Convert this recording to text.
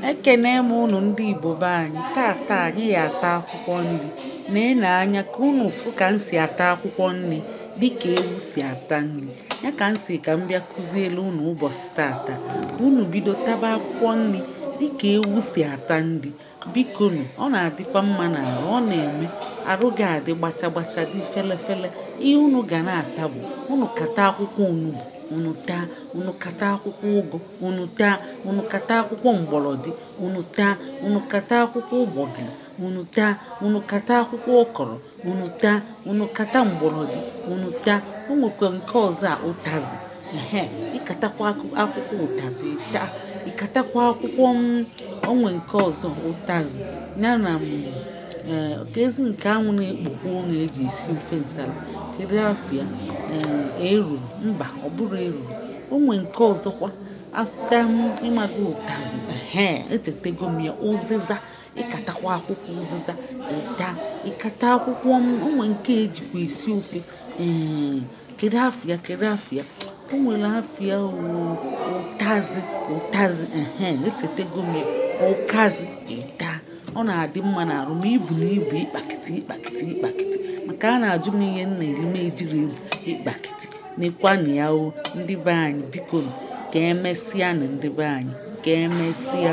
Ekene m ụnụ ndị Igbo be anyị. Tata anyị ya ata akwụkwọ nri. Nee anya ka unu fụ ka m si ata akwụkwọ nri dịka ewu si ata nri. Ya ka m si ka m bịa kụzielu unu ụbọchị tata ka unu bido taba akwụkwọ nri dịka ewu si ata nri. Bikonu, ọ na-adịkwa mma n'arụ, ọ na-eme arụ ga-adị gbacha gbacha, dị fele fele. Ihe unu ga na-ata bụ unu kata akwụkwọ onugbu unu taa, unu kata akwụkwọ ụgụ unu taa, unu kata akwụkwọ mgbọrọdị unu taa, unu kata akwụkwọ ụgbọgịrị unu taa, unu kata akwụkwọ ọkọrọ unu taa, unu kata mgbọrọdị unu taa. O nwekwa nke ọzọ a, ụtazị. Ehe, ịkatakwa akwụkwọ ụtazị taa, ịkatakwa akwụkwọ m. Onwe nke ọzọ, ụtazị ya na m ee ka ezi nke anwụ na-ekpokwa ụnụ eji esi ofe nsala. Kedu afịa? Ee, eruru mba, ọ bụrụ eruru. Onwe nke ọzọkwa afta m ịmago ụtazị. Ehe, echetego m ya, ụzịza. Ịkatakwa akwụkwọ ụzịza ịta, ịkata akwụkwọ m. Onwe nke ejikwa esi ofe. Ee, kedu afịa? Kedu afịa? O nwere afịa oo, ụtazị, ụtazị. Ehe, echetego m ya, ụkazị. Ịta, ọ na-adị mma n'arụ ma ibu na ibu ịkpakịtị ịkpakịtị ịkpakịtị, maka a na-ajụ m ihe m na-eri m ejiri ebu ịkpakịtị. Nekwanụ ya o, ndị be anyị, bikonu, ka emesịanụ. Ndị be anyị, ka emesịa.